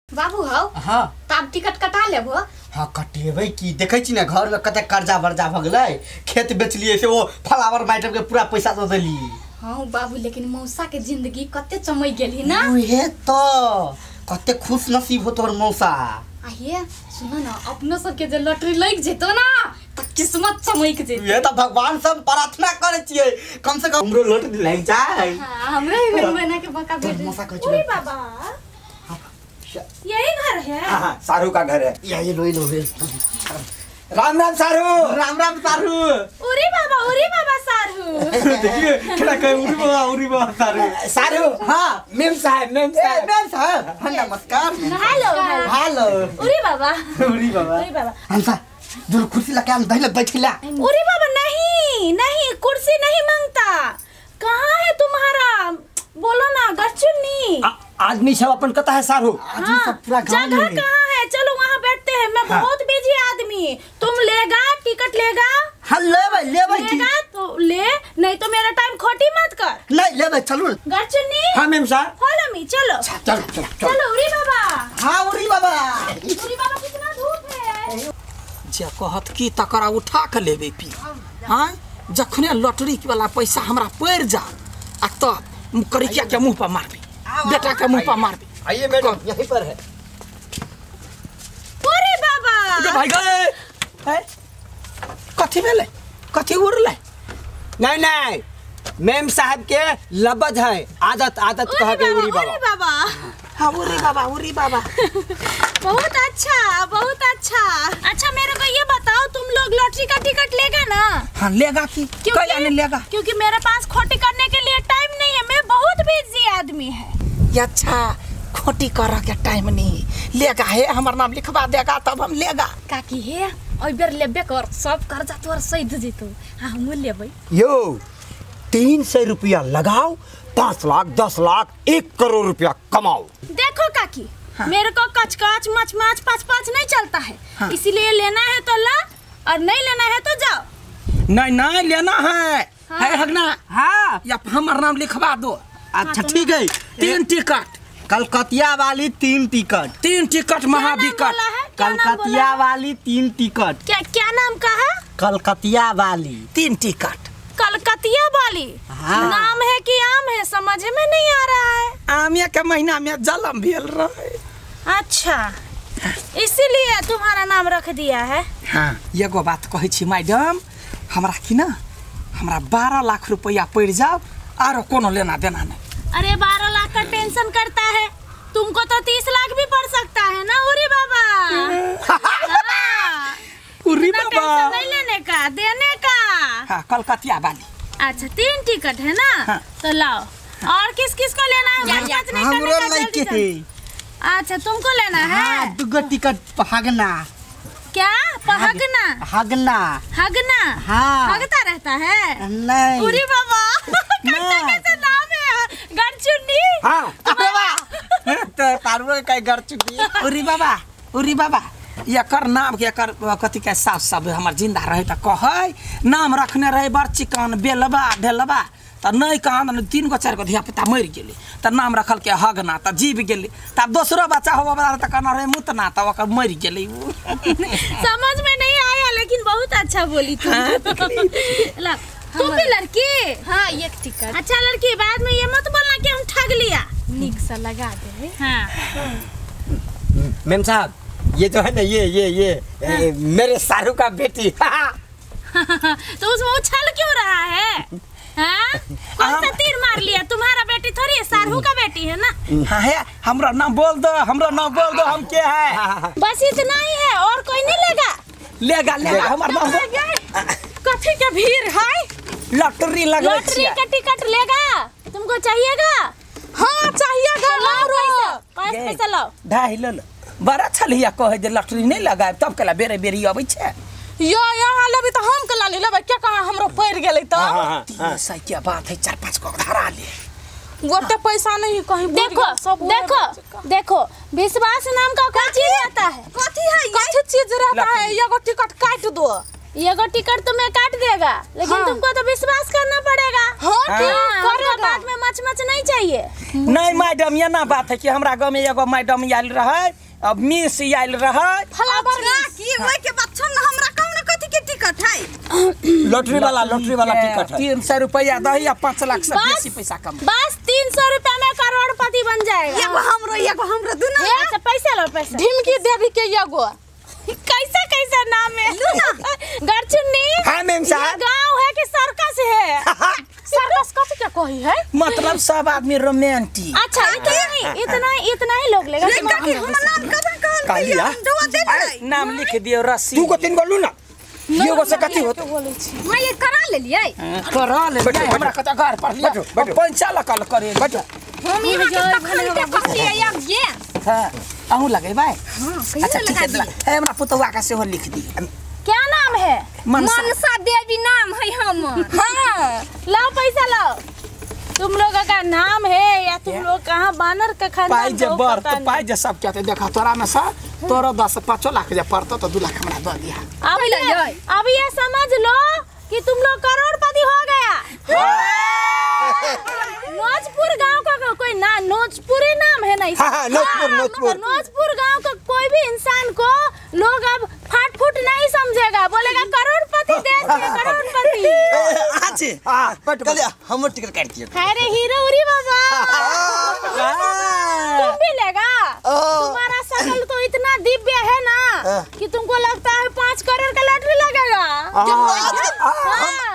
बाबू हौ। हाँ तब टिकट कटा लेबो। हाँ कटेबै की, देखै छी ने घर में कते कर्जा वर्जा भ गेलै, खेत बेचलिए से वो फलावर माइटम के पूरा पैसा दऽ देली। हाँ बाबू लेकिन मौसा के जिंदगी कते चमक गेली ना। उहे तो कते खुश नसीब हो तोर मौसा। आइए सुनो ना, अपनो सबके जे लॉटरी लग जेतो ना त किस्मत चमक जेतो। ये त भगवान से प्रार्थना करै छियै कम से कम हमरो लॉटरी लग जाए। हां हमरो ही घर बना के बका भेट। मौसा कहै छै बाबा यही घर है। हां सारू का घर है। ये लो लो। राम राम सारू। राम राम सारू। उरी बाबा सारू। देखिए केना कहे उरी बाबा सारू। सारू हां मेम साहब मेम साहब। मेम साहब हां नमस्कार। Hello hello. उरी बाबा उरी बाबा उरी बाबा। हमसा दूर कुर्सी लगा हम दहिले बैठिला। उरी बाबा नहीं नहीं कुर्सी नहीं मांगता। कहां है तुम्हारा, बोलो ना गरचुन्नी। आदमी सब अपन कता है सारू। आदमी सब पूरा गांव में। जगह कहाँ है, चलो वहाँ बैठते हैं। मैं बहुत बिजी आदमी। तुम लेगा टिकट लेगा? हाँ लेबै लेबै। लेगा तो ले, नहीं तो मेरा टाइम खोटी मत कर। नहीं लेबै चलो। गरचुन्नी। हाँ मेम साहब। फॉलो मी चलो चलो चलो चलो। उरी बाबा। हाँ उरी बाबा। उरी बाबा कितना धूप है। जे कहत की तकरा उठा के लेबै पी। हाँ जखने लॉटरी वाला पैसा हमरा पड़ जा आ तब करिकिया के मुंह पर मारबी, बेटा के मुंह पर मारबी। आइए मैडम यहीं पर है। अरे बाबा भाई गए है कथी भेलै, कथी उड़लै? नहीं नहीं मेम साहब के लबज है, आदत आदत कह के उरी बाबा। उरी बाबा। हाँ उरी बाबा उरी बाबा। बहुत अच्छा बहुत अच्छा। अच्छा मेरे को ये बताओ तुम लोग लॉटरी का टिकट लेगा ना? हाँ लेगा की क्यों नहीं लेगा? क्योंकि मेरे पास खोटी करने के लिए टाइम नहीं है, मैं बहुत बिजी आदमी है। अच्छा खोटी कर के टाइम नहीं लेगा है, हमार नाम लिखवा देगा तब हम लेगा। काकी हे ओइ बेर लेबे कर, सब कर्जा तोर सैध जेतो। हां हम लेबै। यो 300 रुपया लगाओ 5 लाख 10 लाख 1 करोड़ रुपया कमाओ। देखो काकी हाँ। मेरे को कच कच मच मच पाँच पाँच नहीं चलता है। हाँ। इसीलिए लेना है तो ला और नहीं लेना है तो जाओ। नहीं नहीं लेना है। हाँ। है हगना। हाँ या हमार नाम लिखवा दो। अच्छा ठीक है। 3 टिकट कलकतिया वाली 3 टिकट। 3 टिकट महाविकट। कलकतिया वाली 3 टिकट। क्या क्या नाम कहा? कलकतिया वाली 3 टिकट। कलकतिया वाली। हाँ। नाम है कि आम है समझ में नहीं आ रहा है। आमिया के महीना में जलम भेल रहे। अच्छा इसीलिए तुम्हारा नाम रख दिया है। हाँ एगो बात कहै छी मैडम, हमरा की ना हमरा 12 लाख रुपया पड़ जाओ आरो कोनो लेना देना नहीं। अरे 12 लाख का टेंशन करता है, तुमको तो 30 लाख भी पड़ सकता है ना। उरी बाबा। हाँ। उरी बाबा टेंशन नहीं लेने का देने का। हाँ कलकतिया वाली। अच्छा 3 टिकट है ना। हाँ। तो लाओ। और किस किस को लेना है? हमरो लेके है। अच्छा तुमको लेना है? हाँ, 2 टिकट हगना। क्या पहगना? हगना हगना। हाँ हगता रहता है? नहीं। उरी बाबा कैसा कैसा नाम है गरचुन्नी। हाँ अरे वाह तो तारू के गरचुन्नी। उरी बाबा उरी बाबा एकर नाम के एकर कथी के सास सब हमर जिंदा रहे त कहै नाम रखने रहे बड़ चिकन बेलबा ढेलबा त नहीं कहाँ 3 गो 4 गो धिया पुता मरि गेलै त नाम रखल के हगना त जीव गेलै त दोसरो बच्चा होबे वाला त कहना रहे मुतना त ओकर मरि गेलै। समझ में नहीं आया लेकिन बहुत अच्छा बोली तुम। ला तुम भी लड़की? हाँ एक टिकट। अच्छा लड़की बाद में ये मत बोलना कि हम ठग लिया। निक से लगा दे। हाँ मेम साहब ये जो है ना ये हाँ। मेरे सारू का बेटी। तो उसमें उछल क्यों रहा है? हाँ? कौन सा तीर मार लिया? तुम्हारा बेटी थोड़ी है, सारू का बेटी है ना। हाँ है, हमरा नाम बोल दो, हमरा नाम बोल दो, हम क्या है। बस इतना ही है और कोई नहीं लेगा? लेगा लेगा हमारा नाम। कथी के भीड़ है? लॉटरी लगा। लॉटरी का टिकट लेगा? तुमको चाहिएगा? हाँ चाहिएगा। लाओ पैसा, पैसा लाओ। 2.5 ले लो। बड़ा छलिया कहे जे लॉटरी नहीं लगाए तब कला बेरे बेरी अबै छै। यो यहाँ लेबी त हम कला नहीं लेबै, क्या कहा हमरो पड़ गेलै त। 300 के बात है, 4-5 गो धरा ले। गोटे पैसा नहीं कहीं। देखो सब देखो देखो विश्वास नाम का कोई चीज आता है? कथी है? कथी चीज रहता है? एगो टिकट काट दो। एगो टिकट तो मैं काट देगा, लेकिन हाँ। तुमको तो विश्वास करना पड़ेगा। हाँ, क्यों करेगा? बाद में मच मच नहीं चाहिए। नहीं मैडम, ये ना बात है कि हमरा गांव में एगो मैडम आयल रहे, अब मिस आयल रहे। फलावर की ओइ के बात छोड़ न, हमरा कौन कथि के टिकट है? लॉटरी वाला टिकट है। 300 रुपया दही आ 5 लाख से बेसी पैसा कम। बस 300 रुपया में करोड़पति बन जाएगा। एगो हमरो दुना। अच्छा पैसा लो पैसा। ढिमकी देवी के एगो। कैसा कैसा नाम है? गरचुन्नी। हाँ मैम साहब। गांव है कि सर्कस है? सर्कस कथि के कही है? मतलब सब आदमी रोमांटिक। अच्छा इतना इतना ही लोग लेगा। हमर नाम कथन कहल? नाम लिख दियो रसी। 2 गो 3 गो लू ना, एगो से कथी होत? मैं ये करा लेलियै। करा ले हमरा कत घर पर लिया पैसा लकल करे। बैठो। हम यहाँ के तखन के कहलियै ये। हां अहूं लगेबै। हां अच्छा ठीक है, ए हमरा पुतौआ का सेहो लिख दी। क्या नाम है? मनसा देवी नाम है हमर। हां लाओ पैसा लाओ। तुम लोग का नाम है या तुम लोग कहाँ बानर का खानदान? पाई जे बर तो पाई जे सब कहते देखा तोरा में सा तोरा 10 5 लाख जे पड़तो तो 2 लाख हमरा दे दिया। अब ये समझ लो कि तुम लोग करोड़पति हो गया। नोजपुर गांव का कोई ना, नोजपुर ही नाम है ना इसका? हाँ, नोजपुर, नोजपुर। नोजपुर गांव का कोई भी इंसान को लोग अब फाट फूट नहीं समझेगा, बोलेगा करोड़पति देश के करोड़पति। अच्छे कल हम टिकट काट दिए। अरे हीरो उरी बाबा तुम भी लेगा। तुम्हारा शकल तो इतना दिव्य है ना कि तुमको लगता है 5 करोड़ का लॉटरी लगेगा।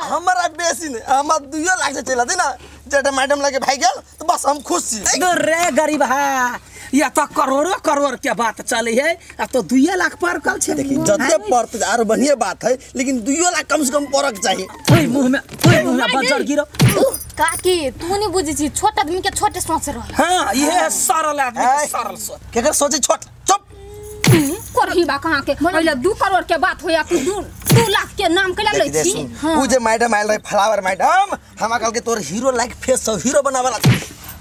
हमारा बेसी नहीं, हमारा 2 लाख से चला दे ना, जटा मैडम लगे भाई गेल तो बस हम खुश छी। रे गरीब हा, या तो करोड़ों करोड़ के बात चले है, आ तो 2 लाख पर कल छे। देखी जते पड़त आरो बढ़िया बात है, लेकिन 2 लाख कम से कम पड़क चाहिए। ओइ मुंह में बजर गिरो। काकी तू नहीं बुझी छी, छोट आदमी के छोटे सोच रह। हां ये सरल आदमी के सरल सोच। केकर सोचे छोट? चुप करही बा कहां के पहिले 2 करोड़ के बात होया, तू 2 लाख के नाम केला लै छी। उ जे मैडम आयल रहे फ्लावर मैडम, हमरा कहल के तोर हीरो लाइक फेस सब हीरो बनावला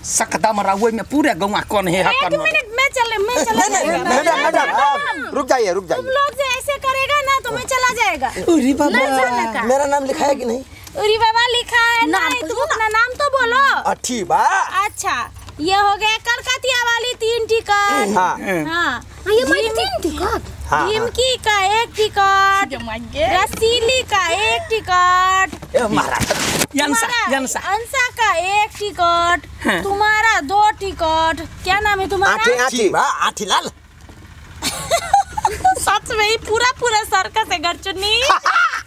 सकदम रउए में पूरे गौवा कोन है। एक मिनट मैं चले मैडम मैडम रुक जाइए रुक जाइए। तुम लोग से ऐसे करेगा ना तो मैं चला जाएगा। उरी बाबा मेरा नाम लिखा है कि नहीं? उरी बाबा लिखा है नहीं, तुम अपना नाम तो बोलो। अच्छी बा। अच्छा ये हो गया कलकतिया वाली 3 टिकट। हां हां ये मैं 3 टिकट। ढिमकी का 1 टिकट, रसीली का 1 टिकट, अंसा का 1 टिकट, तुम्हारा 2 टिकट। क्या नाम है तुम्हारा? आठी बा, आठी लाल। सच में ही पूरा पूरा सर्कस है गरचुन्नी।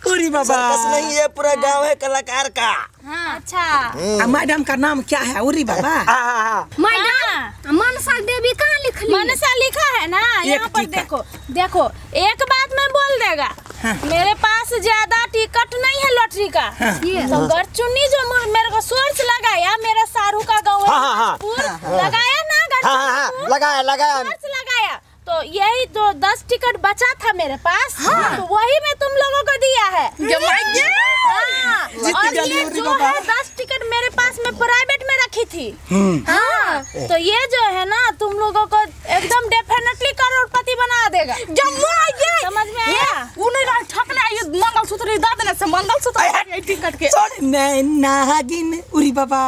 पूरी बाबा सर्कस नहीं है, पूरा गांव है कलाकार का। हाँ। अच्छा मैडम का नाम क्या है? उरी बाबा मैडम मनसा देवी कहाँ लिखली? मनसा लिखा है ना यहाँ पर। देखो देखो एक बात मैं बोल देगा। हाँ। मेरे पास ज्यादा टिकट नहीं है लॉटरी का। हाँ। तो गरचुन्नी जो मेरे को सोर्स लगाया, मेरा सारू का गाँव है। हाँ। लगाया ना गरचुन्नी? लगाया लगाया सोर्स लगाया, तो यही तो 10 टिकट बचा था मेरे पास। हाँ। तो वही मैं तुम लोगों को दिया है। हाँ। और ये जो है 10 टिकट मेरे पास में प्राइवेट में रखी थी। हाँ। तो ये जो है ना तुम लोगों को एकदम डेफिनेटली करोड़पति बना देगा। समझ में आया? मंगलसूत्र दे देने से मंगलसूत्र टिकट के। मैं नागिन उरी बाबा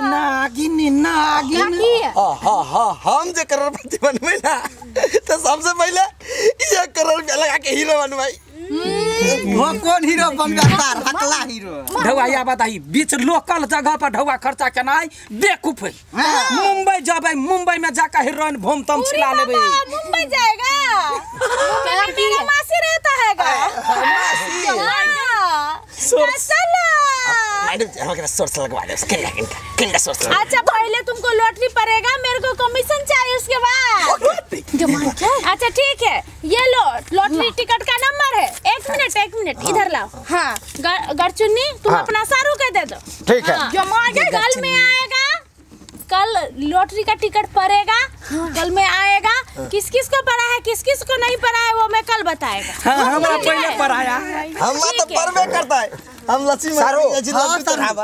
नागिन नागिन। हाँ हाँ हम जो करोड़पति बनबै ना तो सबसे पहले 1 करोड़ रुपया लगा के हीरो बनबै। वो कौन हीरो बनबे? हकला हीरो। ढौआ या बताई बीच लोकल जगह पर ढौआ खर्चा केनाइ बेवकूफ है। मुंबई जबै, मुंबई में जाकर हीरोइन भूमतम छिला लेबै। मुंबई जाएगा? मेरा मासी रहता है। मैडम हमरा सोर्स लगवा दे, किनका सोर्स लगवा। अच्छा पहले तुमको लॉटरी पड़ेगा, मेरे को कमीशन चाहिए उसके बाद। अच्छा ठीक है, ये लो लॉटरी टिकट का नंबर है। एक मिनट इधर लाओ। हाँ गरचुन्नी तुम अपना सारू के दे दो। ठीक है। कल में आएगा, कल लॉटरी का टिकट पड़ेगा। हाँ। कल में आएगा, किस किस को पड़ा है किस किस को नहीं पड़ा है वो मैं कल बताएगा। हाँ, हमारा पहले पढ़ाया है, हम तो पढ़बे करता है। हम लक्ष्मी सारो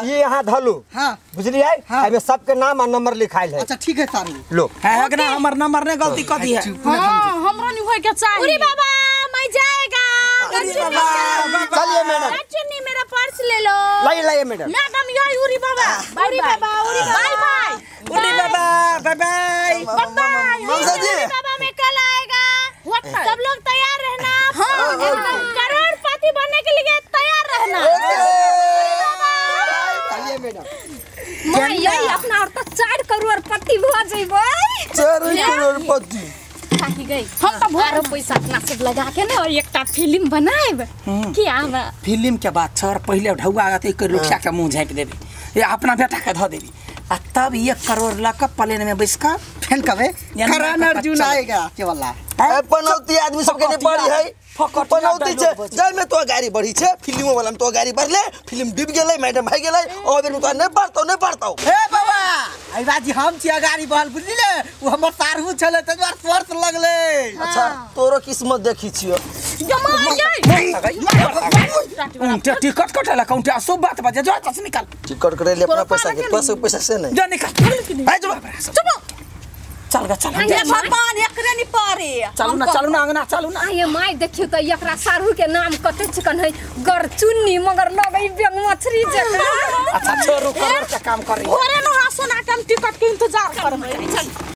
ये यहाँ धलू। हाँ बुझलिए। हाँ। एमे सबके नाम और नंबर लिखाइल है। अच्छा ठीक है सारू लो। है ना हमर नंबर ने गलती कर दी है। हां हमरा नहीं होय के चाहिए। उरी बाबा मैं जाएगा। चलिए मैडम चुन्नी मेरा पर्स ले लो। लाइए लाइए मैडम। मैडम यही उरी बाबा उरी बाबा उरी बाय बाय उरी बाबा बाय बाय बाय। मौसा जी बाबा में कल आएगा, सब लोग तैयार रहना। हां एकदम करोड़पति बनने के लिए तैयार रहना। चलिए मैडम। मां यही अपना और तो 4 करोड़पति भ जइबै। 4 करोड़पति काकी गई हम तो भरो पैसा अपना सब लगा के ना और एकटा फिल्म बनाएब कि आवा फिल्म के बात छ। पहले ढौआ आते 1 करोड़ रुपया के मुंह झाँप देबे, ये अपना बेटा के ध देबी आ तब 1 करोड़ ल के प्लेन में बैस के फेल कबे करण अर्जुन आएगा के वाला। पनौती आदमी सबके नहीं पड़ी है, पनौती छे जाय में तो गाड़ी बढ़ी छे, फिल्मो वाला में तो गाड़ी बढ़ले, फिल्म डूब गेलै, मैडम भाग गेलै, ओ बेर में तो नहीं पड़तौ नहीं पड़तौ। हे बाबा आई बाजी हम छी गाड़ी बहल बुझली ने, उ हमर सारहु छले त दुआर स्वर्थ लगले। अच्छा तोरो किस्मत देखी छियो। उनटे टिकट कटेला कौनटे अशुभ बात बजे जो चस निकाल। टिकट कटेले अपना पैसा के पैसा पैसा से नहीं जो निकाल। भाई जो चुप चल गा चल। हे भगवान एकरे नि परे। चलू ना चलू ना अंगना चलू ना। आये my देखियो त एकरा सारहु के नाम कते चिकन है गरचुन्नी मगर लगै बेंग मछरी जका। अच्छा छोरू करोड़ के काम करी भोरे न सोना के हम टिकट के इंतजार करबै। चल।